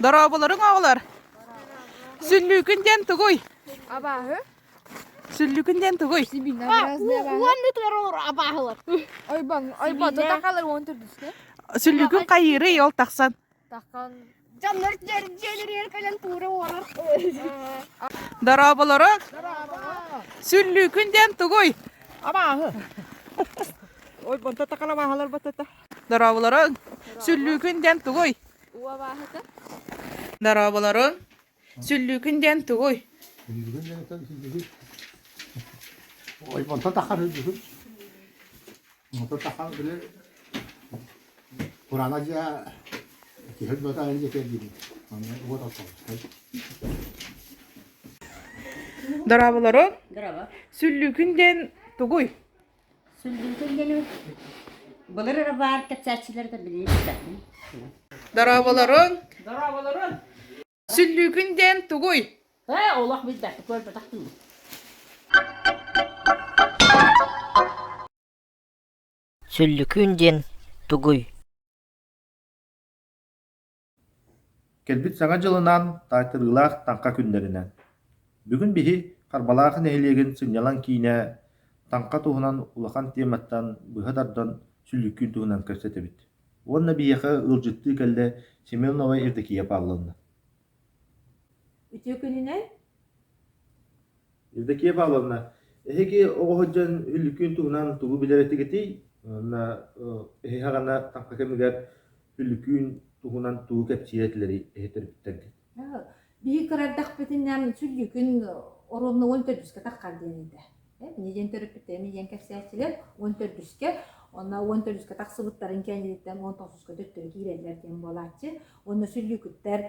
Дорооболоруҥ оҕолор! Сүллүүкүн диэн тугуй? Абааһы. Сүллүүкүн диэн тугуй? Уонна олорор абааһылар. Ойбон, ойбон, тутахалар уон төрдүскэ. Сүллүүкүн хайыырый ол тахсан? Таххан. Дьоннор дьиэлэригэр кэлэн туура уорар. Дорооболоруҥ! Сүллүүкүн диэн тугуй? Абааһы. Ойбон тутахал абааһылар батата. Дорооболоруҥ! Сүллүүкүн диэн тугуй? Уу абааһыта. Дорооболоруҥ! Сүллүүкүн диэн тугуй? Сүллүүкүн диэн сүллүүкүн. Ойбонтон таххар сүллүүкүн. Онтон таххар били кураана дьиэ киһи өлбөтө айан дьиэ диибин. Онно уот оттоллор. Дорооболоруҥ! Дорообо. Сүллүүкүн диэн тугуй? Сүллүүкүн диэн былыр эрэ баар кэпсээччилэр да билигин билбэппин. Дорооболоруҥ! Дорооболорун! Сүллүүкүн диэн тугуй? Ээ, олох билбэппин, көрбөтөх дуу. Сүллүкүүн диэн тугуй? Кэлбит Саҥа дьылынан, таайтарыылаах Таҥха күннэринэн. Бүгүн биһи Харбалаах нэһилиэгин сынньалаҥ киинэ Таҥха туһунан улахан тематтан быһа тардан сүллүүккүн туһунан кэпсэтэбит. Уонна биһиэхэ ыалдьыттыы кэллэ Семенова Евдокия Павловна. Үтүө күнүнэн! Евдокия Павловна, эһиги оҕо сылдьан Үллүкүүн туһунан тугу билэр этигитий? Уонна эһи хаҕана таҥха кэмигэр Үллүкүүн туһунан тугу кэпсиир этилэрий эһи төрөппүттэргит? Биһи кыра эрдэхпитинэ сүллүүкүн оруобуна уон төрдүскэ таххар диэн этэ. Эмиэ диэн төрөппүттэрим диэн кэпсээччилэр уон төрдүскэ уонна уон төрдүскэ тахсыбыттарын кэнниттэн уон тохсуска төттөрү киирэллэр диэн буолааччы. Уонна сүллүүкүттэр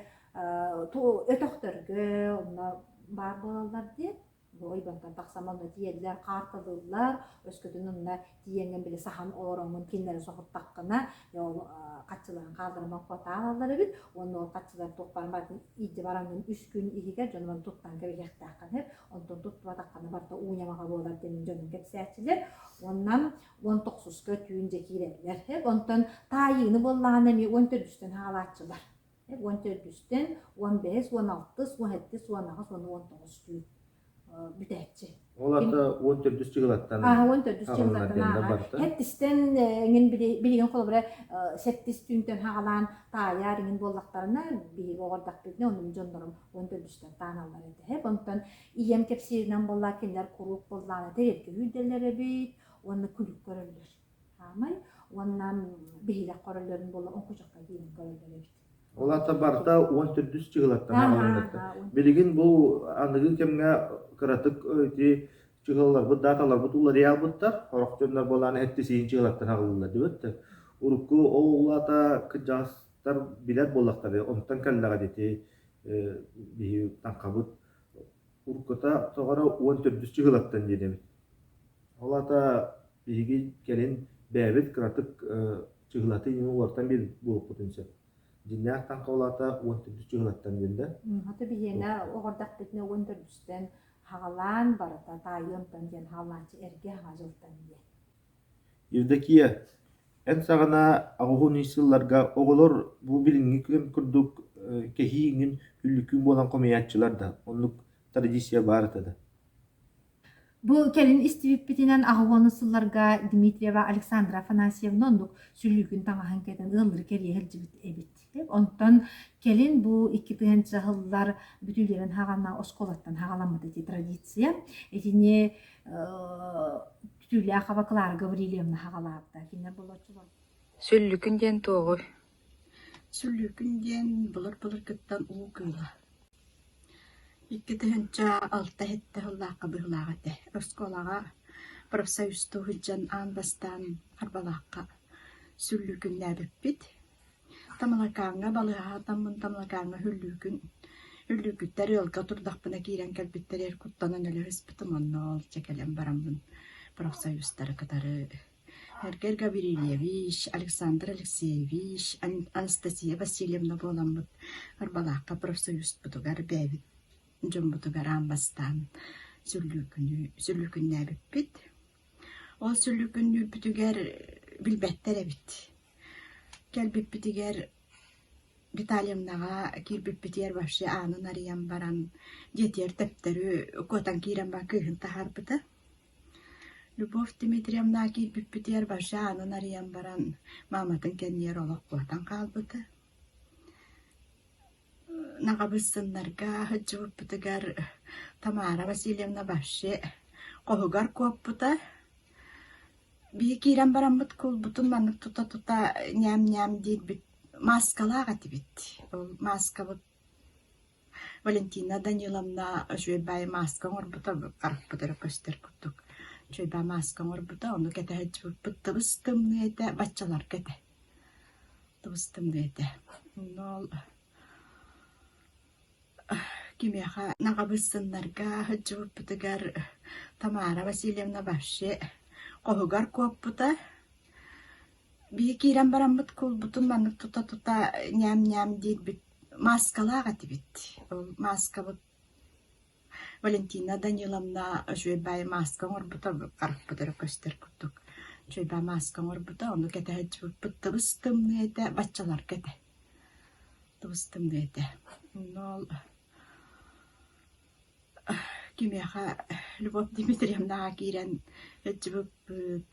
өтөхтөргө онно баар буолаллар диэн бу ойбонтон тахсан онно тиийэллэр хаартылыыллар өскөтүн онно тиийэҥҥин били саһан олороҥҥун кинилэри соһуттаххына ол хаччыларын хаалларыман куотаалаллар эбит уонна ол хаччылар туох баар барытын илдьэ бараҥҥын үс күн иһигэр дьонунан туттан кэбиһиэхтээххин сөп онтон туттубатаххына барыта уу ньамаҕа буолар диэн дьонун кэпсээччилэр уонна уон тохсуска түүн дьэ киирэллэр сөп онтон таайыыны буоллаҕына эмиэ уон төрдүстэн хаалааччылар Уон төрдүстэн уон бэһис, уон алтыс, уон сэттис, уон аҕыс уонна уон тоҕус түүн бүтээччи. Ол ата уон төрдүс чыгылаттан Аа, уон төрдүс чыгылаттан ааҕа. Сэттистэн эҥин билигин холобура сэттис түүнтэн хаҕалаан таайаар иҥин буоллахтарына биһиги оҕордохпутуна оннум дьоннорум уон төрдүстэн тааналлар этэ. Онтон ийэм кэпсииринэн буоллаа кинилэр куруук буоллаана тэрилгэ үүрдэллэр эбит уонна күлүк көрөллөр. Хаамай уонна биһилэх көрөллөрүн буола оҥкучахха киирэн көрөллөр эбит. Ол аата барыта уон төрдүс чыһылаттан аҕалыннарда. Билигин бу аныгы кэмҥэ кыратык ити чыһылаларбыт дааталарбыт уларыйаалбыттар. Сорох дьоннор буолаан эттисиин чыһылаттан аҕалыллар дибит. Урукку ол аата кырдьаҕастар билэр буоллахтара онтон кэллэҕэ ити биһи таҥхабыт уруккута тоҕо эрэ уон төрдүс чыһылаттан диэн эбит. Ол аата биһиги кэлин бэйэбит кыратык чыһылаты иҥин улартан биир буолуохпутун сөп. Дьиннээх таҥха ол аата уон төрдүс чыһылаттан диэн да. Хата биһиэнэ оҕордохпутуна уон төрдүстэн хаҕалаан барыта таайыамтан диэн хаалааччы эргэ хаҥа дьылтан диэн. Евдокия, эн саҕана аҕыһын үс сылларга оҕолор бу билиҥҥи кэм курдук кэһии иҥин үллүкүүн буолан хомуйааччылар да, оннук традиция баар этэ да? Бу кэлин истибиппитинэн аҕыс сылларга Дмитриева Александра Афанасьевна оннук сүллүүкүн таҥаһын кэтэн ыаллары кэрийэ сылдьыбыт эбит. Онтон кэлин бу икки тыһыынча сыллар бүтүүлэрин хаҕана оскуолаттан хаҕаламмыт ити традиция. Итини Түлээхова Клара Гаврильевна хаҕалаабыта. Кинилэр болоччулар. Сүллүкүн диэн туоҕуй? Сүллүүкүн диэн былыр-былыргыттан уу кыыла. Икки тыһыынча алта сэттэ сыллаахха быһыылаах этэ. Оскуолаҕа профсоюзтуу сылдьан аан бастаан Харбалаахха сүллүүкүннээбиппит. Тамалакааҥҥа балыыһаҕа хатаммын Тамалакааҥҥа сүллүүкүн сүллүүкүттэр ыалга турдахпына киирэн кэлбиттэригэр куттанан өлө сыспытым. Онно ол дьэ кэлэн бараммын профсоюзтары кытары Эргэр Гаврильевич, Александр Алексеевич, Анастасия Васильевна буоламмыт Харбалаахха профсоюзпутугар бэйэбит дьоммутугар аан бастаан сүллүүкүнү сүллүүкүннээбиппит. Ол сүллүүкүннүүрбүтүгэр билбэттэр эбит. Кэлбиппитигэр. Витальевнаҕа киирбиппитигэр вообще аанын арыйан баран дьиэтигэр төптөрү куотан киирэн баран кыыһын таһаарбыта. Любовь Дмитриевнаҕа киирбиппитигэр вообще аанын арыйан баран мааматын кэннигэр олох куотан хаалбыта. Наҕабыссыннарга сылдьыбыппытыгар Тамара Васильевна вообще хоһугар куоппута. Биһи киирэн бараммыт куулбутун маннык тута-тута ньээм-ньээм диирбит мааскалаах этибит. Ол мааскабыт Валентина Даниловна үчүгэй баайы мааска оҥорбута, харахпыт эрэ көстөр курдук. Үчүгэй баайы мааска оҥорбута, ону кэтэ сылдьыбыппыт тыбыс-тымныы этэ, баччаларга этэ. Тыбыс-тымныы этэ. Онно ол кимиэхэ наҕабыссыннарга сылдьыбыппытыгар Тамара Васильевна вообще хоһугар куоппута. Биһи киирэн бараммыт куулбутун маннык тута-тута ньээм-ньээм диирбит мааскалаах этибит. Ол мааскабыт Валентина Даниловна үчүгэй баайы мааска оҥорбута, харахпыт эрэ көстөр курдук. Үчүгэй баайы мааска оҥорбута, ону кэтэ сылдьыбыппыт тыбыс-тымныы этэ, баччаларга этэ. Тыбыс-тымныы этэ. Онно ол кимиэхэ Любовь Дмитриевнаҕа киирэн сылдьыбыппыт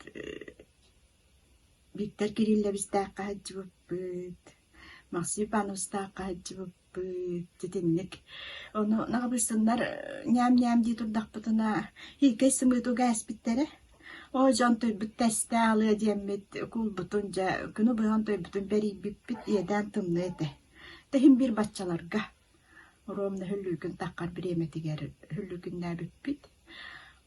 Виктор Кирилловичтаахха сылдьыбыппыт, Максим Ивановичтаахха сылдьыбыппыт, итинник. Ону наҕабыыссыннар ньээм-ньээм дии турдахпытына, иикэй сымыытыга ээспиттэрэ. Оо, дьон тойбут тэстэ аалыа диэммит куулбутун дьэ күнү быһа онтойбутун бэрийбиппит иэдээн тымныы этэ. Тэһин биир баччаларга Ровно һүллүүкүн таххар бириэмэтигэр һүллүүкүннээбиппит.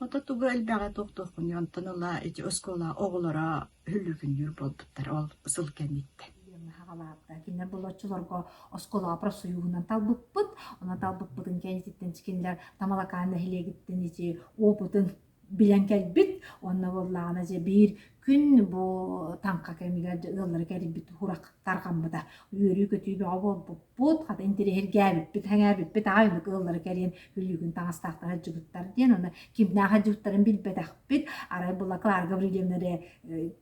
Ото тугу элбэҕи туохтуоххунуй онтон ыла ити оскуола оҕолоро һүллүүкүннүүр буолбуттар ол сыл кэнниттэн. Хаҕалаабыта. Кинилэр болоччуларга оскуолаҕа профсоюһунан талбыппыт. Онон талбыппытын кэнниттэн кинилэр Тамалакаан нэһилиэгиттэн ити опытын билэн кэлбит. Онно буоллаҕына дьэ биир күн бу таҥха кэмигэр дьэ ыаллары кэрийбит сурах тарҕаммыта. Үөрүү-көтүү бөҕө буолбуппут, хата интэриэһиргээбиппит, сэҥээрбиппит аҕай оннук ыаллары кэрийэн күлүүгүн таҥастаахтар сылдьыбыттар диэн. Онно кимнээх сылдьыбыттарын билбэтэхпит. Арай була Клара Гаврильевна эрэ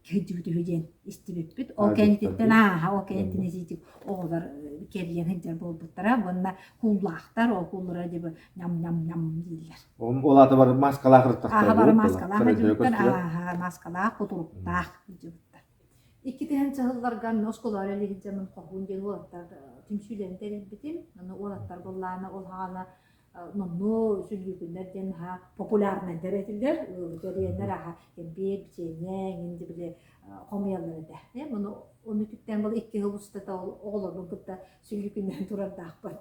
сылдьыбыт үһү диэн истибиппит. Ол кэнниттэн ааһа, ол кэнниттэн итиитик оҕолор кэрийэн сылдьар буолбуттара. Уонна кууллаахтар, ол кууллара дьэ ньам-ньам-ньам дииллэр. Ол аата бары маскалаах ырыттахтар. Ааһа бары маскалаах сылдьыбыттар, ааһа маскалаах, кутуруктаах сылдьыбыттар. Икки сылларга мин оскуолаҕа үлэлии сылдьаммын хоһуун диэн уолаттар түмсүүлэрин тэрийбитим. Аны уолаттар былаана ол хаҕана номнуо сүллүүкүннэр диэн наһаа популярнайдар этилэр. Ыалы тэрийэннэр аха кэмпиэр, бичиэнньэ, эҥин били хомуйаллар этэ. Ону ону түптээн был икки сыл устата ол оҕолорбун кытта сүллүүкүннээн турардаахпын.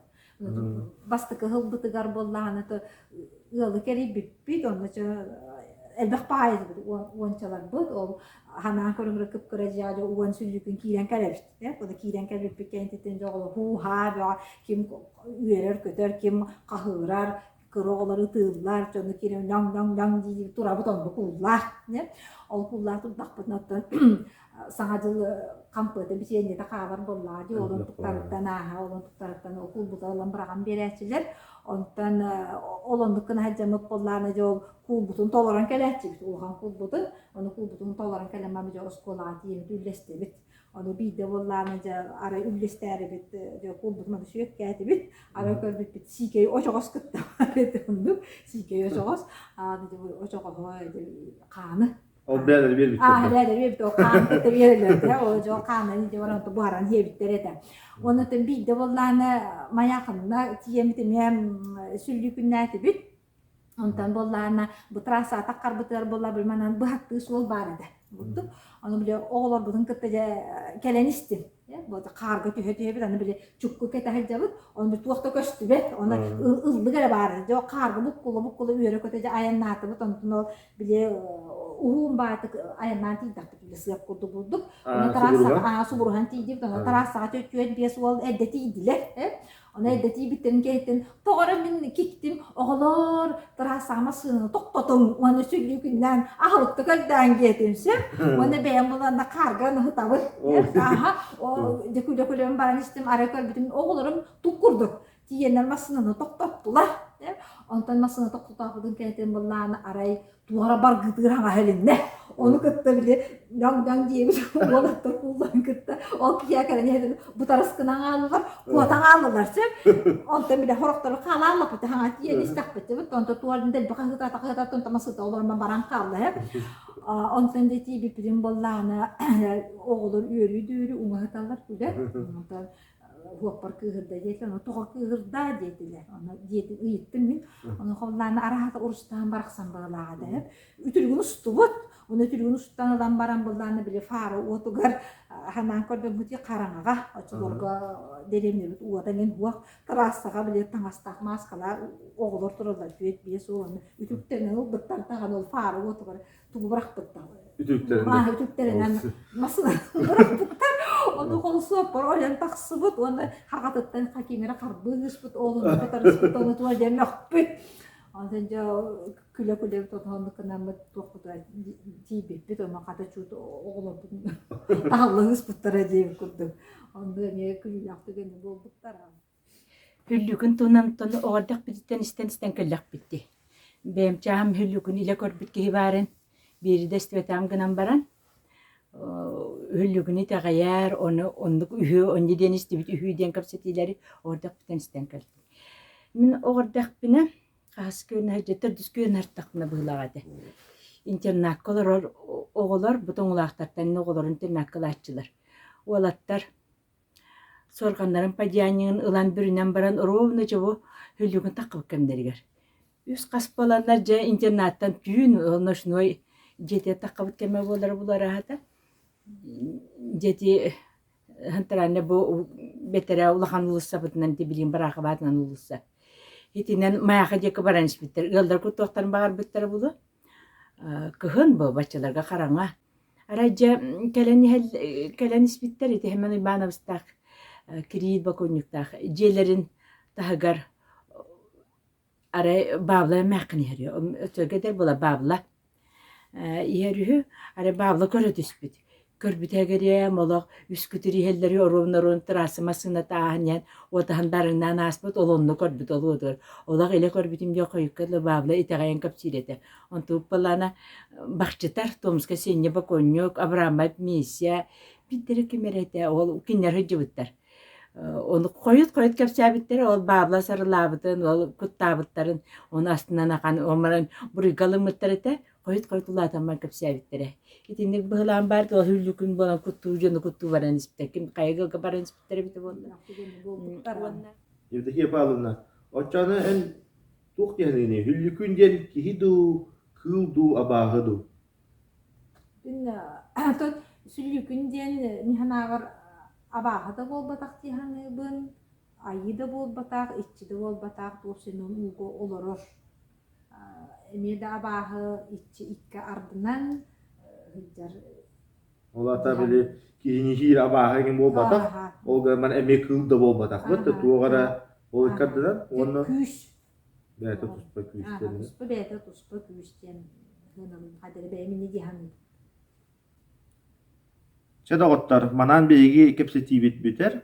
Бастакы ыһылбытыгар буоллаҕына то ыалы кэрийбиппит, онно элбэх баайыбыт уончаларбыт, ол ханаан көрүҥүрэ кып-кыра дьиэҕэ уон сүллүүкүн киирэн кэлэбит. Ону киирэн кэлбиппит кэнниттэн дьэ оҕолор һуу-һаа бөҕө ким үөрэр-көтөр, ким хаһыырар, кыра оҕолор ытыыллар, дьону киирэн ноҥ-ноҥ-ноҥ дии турабыт оннук ууллаах. Ол кууллаах турдахпытына оттон Саҥа дьыл хампыата бичиэнньэтэ хаалар буоллаҕа дии, олон туттарыттан ааһа, олон туттарыттан ол куулбута ылан быраҕан биэрээччилэр. Онтон ол оннук гына сылдьаммыт буоллаҕына дьэ ол куулбутун толорон кэлээччибит, улахан куулбутун. Ону куулбутун толорон кэлэн баран дьэ оскуолаҕа тиийэн үллэстибит. Ону биирдэ буоллаҕына дьэ арай үллэстээрибит дьэ куулбутун аны сүөккээтибит. Арай көрбүппүт сиикэй очоҕос кытта оннук сиикэй очоҕос очоҕоһо хааны Ол бээлэри биэрбиттэр. Аа, бээлэри биэрбит. Ол хааны кытта биэрэллэр. Ол дьон хаанын дьэ баран буһаран сиэбиттэр этэ. Онно биирдэ буоллаана Майаахынна тиийэммит эмиэ сүллүүкүннээтибит. Онтон буоллаана бу трасса таххарбытыгар буолла били манан быһаттыы суол баар этэ. Бурдук. Ону били оҕолорбутун кытта дьэ кэлэн истим. Хаарга түһэ түһэбит, аны били чукку кэтэ сылдьабыт, ону били туох да көстүбэт, оны ыллык эрэ баар. Дьэ хаарга буккула-буккула үөрэ-көтө дьэ айаннаатыбыт, онтон ол били уһуун баатык айаннаан тиийдэхпит били сыап курдук бурдук. Оны трассаҕа субуруһан тиийдибит, оны трассаҕа түөрт биэс уол эрдэ тиийдилэр. Ону эрдэ тиийбиттэрин кэнниттэн тоҕо эрэ мин киттим, оҕолоор, трассаҕа массыынаны тохтотуҥ уонна сүллүүкүннээн аһылыкта көрдөөн диэтим сөп. Уонна бэйэм буланна хаарга ытабын. Ааһа, дьэ күлэ-күлэм баран истим, арай көрбүтүм оҕолорум тук курдук тиийэннэр массыынаны тохтоттулар. Онтон массыына тохтотоохпутун кэнниттэн былааны арай туора баргытыыр хаҥа иһилиннэ. Ону кытта били даҥ-даҥ диэбит уолаттар куулларын кытта ол киһи кэлэн иһэн бутарыскынан хааллылар, куотан хааллылар сөп. Онтон били хорохтору хаалааллаппыт хаҥа тиийэн истэхпит онто туорун дэлби хаһыытаата хаһыытаата онтон масыта олорон баран хаалла һэ. Онтон дьэ тиийбиппитин буоллаҕына оҕолор үөрүү-дүүрүү уҥаһыталлар күлэр. Онтон уоппар кыыһырда диэтилэр, ону тоҕо кыыһырда диэтилэр. Ону диэтин ыйыттым мин. Ону холлаана араһата урустаан барахсан баҕалааҕа дэһэп. Үтүрүгүн устубут. Ону үтүрүгүн устан ылан баран быллаана били фара уотугар ханаан көрдөммүти хараҥаҕа оччолорго дэриэбинэбит уота мин уох трассаҕа били таҥастаах мааскалаах оҕолор тураллар түөрт биэс уол үтүктэринэн ылбыттар даҕаны ол фара уотугар тугу бырахпыттар Үтүктэринэн. Үтүктэринэн масына бырахпыттар. Ону холсуоппар ойон тахсыбыт уонна хаҕатыттан хакимера харбыы ыспыт, оолун батарыспыт, ону тула дьэ мөхпүт. Онтон дьэ күлэ-күлэ тотоһоннук гынаммыт туохпутугар тиийбиппит, ону хата чуут оҕолорбутун таһалла ыспыттара диэбит курдук. Онно эмиэ күлүүлээх түгэн буолбуттара. Хүллүкүн туһунан оҕордохпутуттан истэн-истэн кэллэхпит дии. Бэйэм чааһым хүллүкүн илэ көрбүт киһи баарын биири да истибэтэҕим гынан баран, хүллүкүнү итэҕэйэр, ону оннук үһү, онньу диэн истибит үһү диэн кэпсэтиилэри оҕордохпуттан истэн кэллим. Мин оҕордохпуна хаһыс күн дьэ төрдүс күн артахпына быһыылаах этэ. Интернакка олорор оҕолор бу тоҥулаахтартан оҕолорун интернакка ылааччылар. Уолаттар Суорҕаннарын подъянньыгын ылан бүрүнэн баран ровно чобу хүллүгүн таххыбыт кэмнэригэр. Үс хас буоланнар дьэ интернаттан түүн ночной дьиэтигэр таххабыт кэмэ буолара булараһата. Дьэти хантараанна бу бэтэрээ улахан уулуссабытынан ити билигин Бараахабаатынан уулусса. Итинэн Майаха диэки баран испиттэр. Ыаллар куттуохтарын баҕарбыттара булу. Кыһын бу баччаларга хараҥа. Арай дьэ кэлэн иһэл кэлэн испиттэр ити Семен Ивановичтаах Кириил бокуонньуктаах дьиэлэрин таһыгар арай Баабла эмээххин иһэр үһү өтөр буола Баабла иһэр үһү арай Баабла көрө түспүт көрбүтэ эгэриэм олох үс күтүр иһэллэри оруон-оруон трасса массыыната ааһан иһэн уотаһан барыҥнаан ааспыт ол онно көрбүт ол уотугар олох илэ көрбүтүм диэн хойукка дылы Баабла итэҕэйэн кэпсиир этэ онтубут буоллаҕына Бахчытар, Томска Сиэнньэ Боконньук, Абрамов Миисэ, биирдэрэ ким эрэ этэ, ол кинилэр сылдьыбыттар. Ону хойут-хойут кэпсээбиттэрэ, ол баабла сарылаабытын, ол куттаабыттарын, ону астынан ахан омаран буруйга ылыммыттар этэ, хойут-хойут улаатан кэпсээбиттэрэ. Итинник быһылаан баар ол хүллүкүн буолан куттуу дьону куттуу баран испиттэр. Ким хайа ыалга баран испиттэр эбитэ буолла. Уонна Евдокия Павловна, оччону эн Туох диэхиний, Хүллүкүн диэн киһи дуу, кыыл дуу, абааһы дуу? Күн сүллүүкүн диэн мин санаабар абааһы да буолбатах дии саныыбын, айыы да буолбатах, иччи да буолбатах, туох синон ууга олорор. Эмиэ да абааһы иччи икки ардынан сылдьар. Ол аата били киһини иһиир абааһы эҥин буолбатах, ол гынан эмиэ кыыл да буолбатах. Быт туох эрэ ол икки ардынан уонна күүс бэйэтэ туспа күүс диэн. Туспа бэйэтэ туспа күүс диэн сыаналыыбын хайдары бэйэм инньэ дии саныыбын. Чэ доҕоттор, манан биһиги кэпсэтиибит бүтэр.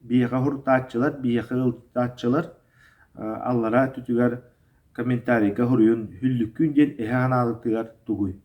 Биһиэхэ уһурутааччылар, биһиэхэ ыалдьытааччылар аллараа өттүтүгэр комментарийга суруйун «Хүллүккүн» диэн эһэ санаалытыгар тугуй?